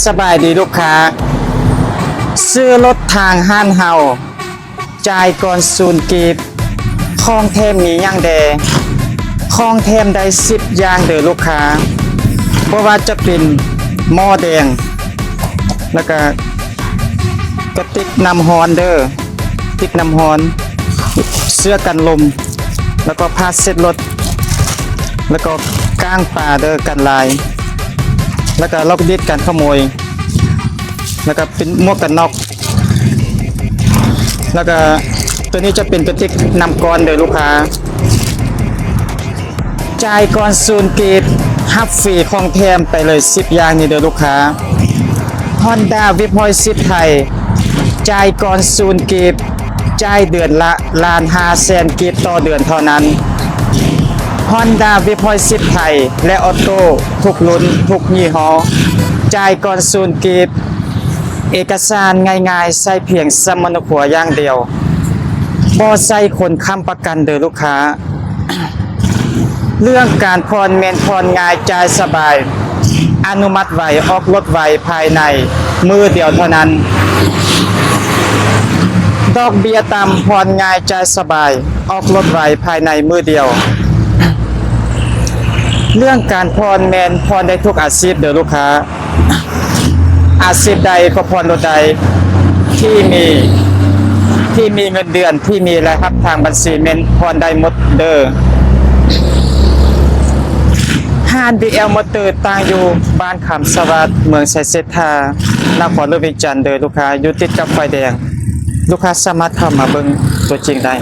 ສະບາຍດີລູກຄ້າ, ຊື້ລົດທາງຮ້ານເຮົາ ຈ່າຍກ່ອນສູນກີບ. ຂອງແຖມມີຫຍັງແດ່? ຂອງແຖມໄດ້ສິບຢ່າງເດີລູກຄ້າ, ບໍ່ວ່າຈະເປັນໝໍ້ແດງ ແລ້ວກະກະຕິກນ້ຳຮ້ອນເດີ, ຕິກນ້ຳຮ້ອນ, ເສື້ອກັນລົມ, ແລ້ວກໍຜ້າເຊັດລົດ, ແລ້ວກໍກ້າງປາເດີ ກັນລາຍ, ແລ້ວກໍລອກດີດກັນຂະໂມຍ, ແລ້ວກໍເປັນໝວກກັນນັອກ, ແລ້ວກໍໂຕນີ້ຈະເປັນກະຕິກນ້ຳກ້ອນເດີລູກຄ້າ. ຈ່າຍກ່ອນສູນກີບ ຮັບຟຣີຂອງແຖມໄປເລີຍສິບຢ່າງນີ້ເດີລູກຄ້າ. ຮອນດ້າ ເວັບຮ້ອຍສິບໄທ ຈ່າຍກ່ອນສູນກີບ, ຈ່າຍເດືອນລະລ້ານຫ້າແສນກີບຕໍ່ເດືອນເທົ່ານັ້ນ. ຮອນດ້າ ເວັບຮ້ອຍສິບໄທ ແລະ ອອໂຕ້ ທຸກລຸ້ນ ທຸກຍີ່ຫໍ້ ຈ່າຍກ່ອນສູນກີບ. ເອກະສານງ່າຍໆ ໃຊ້ພຽງສຳມະໂນຄົວຢ່າງດຽວ, ບໍ່ໃຊ້ຄົນຄ້ຳປະກັນເດີລູກຄ້າ. ເລື່ອງການຜ່ອນແມ່ນຜ່ອນງ່າຍ ຈ່າຍສະບາຍ, ອະນຸມັດໄວ, ອອກລົດໄວ ພາຍໃນມື້ດຽວເທົ່ານັ້ນ. ດອກເບ້ຍຕ່ຳ, ຜ່ອນງ່າຍ, ຈ່າຍສະບາຍ, ອອກລົດໄວ ພາຍໃນມື້ດຽວ. ເລື່ອງການຜ່ອນແມ່ນຜ່ອນໄດ້ທຸກອາຊີບເດີລູກຄ້າ. ອາຊີບໃດກໍຜ່ອນລົດໄດ້ ທີ່ມີ ທີ່ມີເງິນເດືອນ ທີ່ມີລາຍຮັບທາງບັນຊີແມ່ນຜ່ອນໄດ້ໝົດເດີ. ຮ້ານ ບີແອລ ມໍເຕີ ຕັ້ງຢູ່ບ້ານຄຳສະຫວັດ ເມືອງໄຊເສດຖາ ນະຄອນຫຼວງວຽງຈັນເດີລູກຄ້າ, ຢູ່ຕິດກັບໄຟແດງ, ລູກຄ້າສາມາດເຂົ້າມາເບິ່ງຕົວຈິງໄດ້.